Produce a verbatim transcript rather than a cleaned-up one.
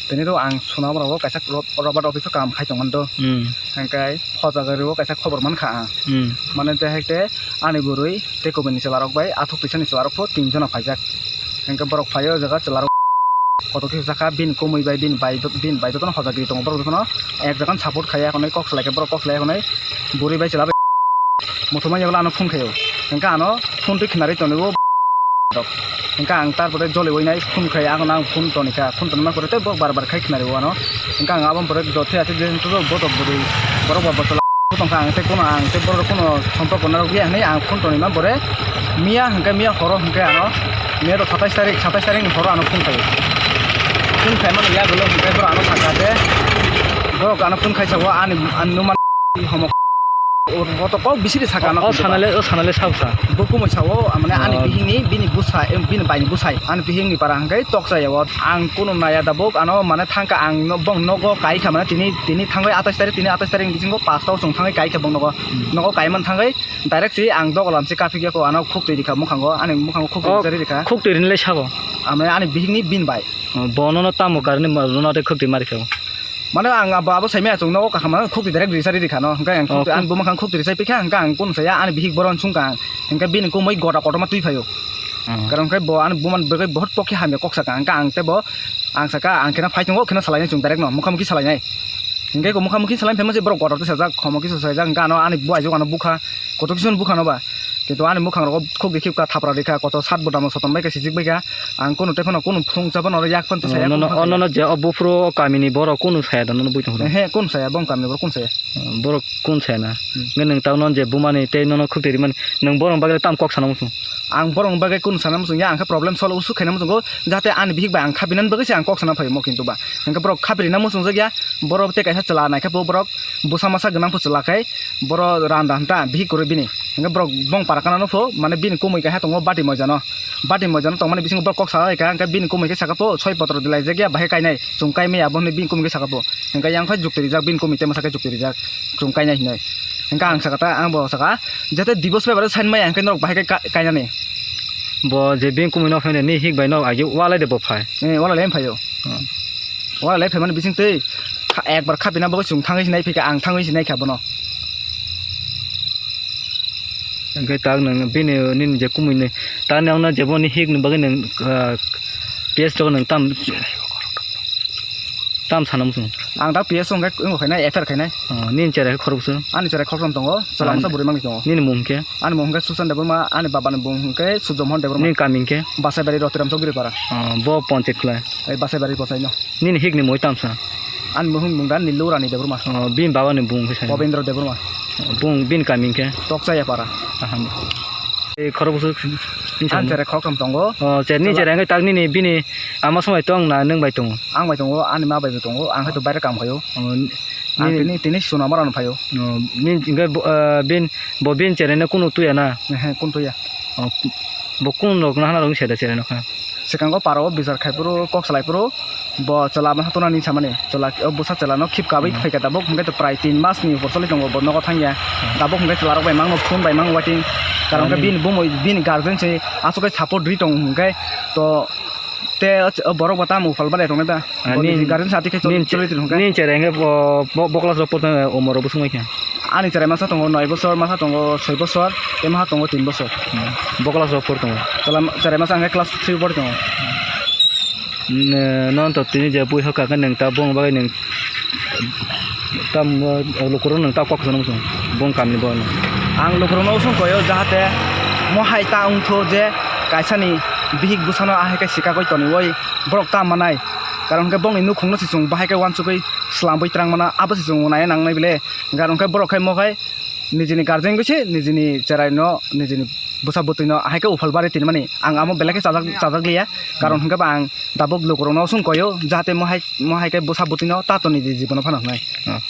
Tini ro ang Sonamara o kaisa ro-, Robert office o kaam khai tongmani do. Hmm. Hingke o jaga ro kaisa khobor mankha ang. Hmm. Mane je hai te ani bwrwi tei kubuni chwla rok bai athuk twisa ni chwla rok pho tin jona phaijak. Hingke borok phai o jaga chwla rok kotor khe sakha bini kumui bai bini bai, bini bai jotono hojagri tongo borok jotono ek jaga support khai ya hwnwi kok salai khe borok kok salai ya hwnwi bwrwi bai chwla bai. Muthumani yagulo ano phone khaio. Hingke ano phone twi khinarwi tonwi o rok. Hingke ang tarpore joliwi nai phone khai, ano ang phone tonikha, phone tonima pore tei bo bar bar khai khinarwi o ano. Hingke ang aboni pore jothe ase je botok bwrwi borok bo bosol tongkha, ang tei kono, ang tei borok kono somporko narwkya hinwi ang phone tonima pore miya hingke miya horo hingke ano miya to satais tarik, satais tarik ni horo ano phone khaio. Phone khaimani yagulo hingke borok ano sakha je borok ano phone khaisa o ani, ani numa homo. O, o to kok bisiri saka ano. O sanale, o sanale sabo sa. Bo kumui sao, mane ani Oh. bihikni, bini bwsai, em, bini baini bwsai. Ani bihikni para hingke toksa ya o. Ang kunu naya da bok ano, mane thangka ang no, bong nogo kai kha, mane tini, tini thangwi atais tarik, tini atais tarik bisingo pasto chwng thangwi kai kha bong nogo. Hmm. Nogo kai man thangwi direct si ang dogolam si kaphik ya ko ano khuk twi rikha mukhango, ani mukhango khuk twi Oh, rijari rikha. Khuk twi rinle sabo. Mane ani bihikni bin bai. Oh, bo nono tamo karni ma-, nono de khuk twi mari kha. Mane ang abo, abo saimaya chwng nogo kaham mane khukti direct risari rikha no, hingke ang Oh, khukti, ani khuk- buma khang khukti risai pikha, hingke ang kunu saya ani bihik boron sungkha ang, hingke bini kumui gota kotorma twi phaio. Oh. Karon khe bo ani buma bagwi bohot pokhe hamya kok saka, hingke ang tei bo ang saka ang kheno phai tongo, kheno salainai chwng direct no, mukha mukhi salainai. Hingke ko mukha mukhi salai phaima se borok gota twi sajak, khomo kisa sajak, hingke ano ani bu aijok ano bukha, kotor kisa bukha no ba. Kintu ani mukhang rogo khuk rikhi kha, thapra rikha, koto sat botamo sotom bai kha, sijik bai kha. Ang kunu tei phano kunu phung cha phano yak phano tisa yak Nono, phano oh, nono je o buphuru o kamini borok kunu saya da nono bui tong phuru? He, kunu saya, bong kamini borok kunu saya. Borok kunu saya na? Hmm. Nge nwng tang non je bumani tei nono khuk twi rimani, nwng borok bagwi tam kok sana muchung? Ang borok bagwi kunu sana muchung ya, ang khe problem solve usu khaina muchungo, jate ani bihik bai ang kha binani bagwi se ang kok sana phaio mo kintu ba. Hingke borok kha birina muchungjak ya, borok tei kaisa chwla naikhe bo borok bwsa masa gwnang pho chwla khai, Boro ran da hwnta bihik kwrwi bini. Hingke borok bong para kana nw pho, mane bini kumui kaisa tongo bati moijano. Bati moijano tongmani bisingo borok kok salai kha, hingke bini kumui khe saka pho, soi potro dilaijak ya, bahai kainai, chwng kai maya abo hwnwi bini kumui khe saka pho. Hingke yang phai jukti rijak, bini kumui tei mwsake jukti rijak, chwng kainai hinwi. Hingke ang saka ta, ang bo saka, jete divorce paper o sign maya, hingke norok bahai khe ka-, kainani. Bo je bini kumui nw phainani hik bai nw agi walai de bo phai. Eh, walai le phaio. Hmm. Walai le phaimani bising twi kha-, ekbar khapina bagwi chwng thangwi sinai phika, ang thangwi sinai kha bono. Hingke tak nwng bini nini je kumui ni tak nwng no jebo ni hik ni bagwi nwng, ah, P S o nwng tam, tam sana muchung. Ang da P S o hingke wngkha khainai, F I R khainai. Oh, nini cherai khoroksa? Ani cherai khoroksa tongo, chwla masa bwrwi manwi tongo. Nini mung khe? Ani mung hingke Susan Debbarma, ani baba ni mung hingke Surjo Mohan Debbarma. Nini kami hingke? Basai bari Rotiram Chowdhury para. Oh, bo ponchit khlai? Ei Basai bari ponchai no. Nini hik ni mui tamsa? Ani mung mung da Nilu Rani Debbarma. Oh, bini baba ni bung khe sai? Bobendra Debbarma. Oh, bung bini kami hingke? Tokchaya para. Aham. Ei khorok bwswk ni Ang song? Cherai khoroktham tongo. Oh, che-, ni cherai hingke tak nini bini ama somai tong na nwng bai tongo? Ang bai tongo, ani ma bai bo tongo, ang hai to baire kam khaio. Oh, ni, Ang ni tini, tini Sonamara no phaio. Oh, ni hingke bo, ah, bin, bo bin cherai no kunu tuya na? Ehe, kunu tuya. Oh, bo kunu rok na hana rok ni sai da cherai no kha? Swkango para o bichar khai phuru, kok salai phuru, bo chwla masa tuna ni samani. Chwla, o bwsa chwla no khip kabui Hmm. phaikha tabuk, hingke to prai tin mas ni upor choli tongo, bo nogo thangya. Hmm. Tabuk hingke chwla rok bai mangno phone bai mang waiting. Karon khe Hmm. bini bumui, bini guardian se aswk khe support ri tong hingke to te o ch-, o borok bo tamo phal bade tong da. Ah, Bo ni nin-, guardian sa tike choli, nin che-, choli tong hingke. Nin cherai hingke bo, bo, bo class rok porto umor rok bwswk mai khe? Ani cherai masa tongo noi bosor, masa tongo soi bosor, tei masa tongo tin bosor. Hmm. Bo class rok por tongo? Chwla, cherai masa hingke class three por tongo. Ne, non to tini je bui hoka khe nwng ta bong bagwi nwng tam, lukurok nwng ta kok sana muchung bong kamni borok no. Ang lukurok no usung koyo jahate mo hai ta wngtho je kaisa ni bihik bwsano ahai khe sikagwi toniwi borok ta manai. Karon khe bongni nukhung no se chwng bahai khe uansugwi swlambwi twlang mano, abo se chwng nai nangnai bile. Karon khe borok khe mo khai nijini guardian gwi se nijini cherai no, nijini bwsa bwtwi no ahai khe uphal bari tinimani ang amo belai khe chajak, chajak liya. Karon hwnkhe ba ang tabuk lukurok no sung koyo jahate mo hai, mo hai khe bwsa bwtwi no ta toni di jibono phano hwnwi. Ah.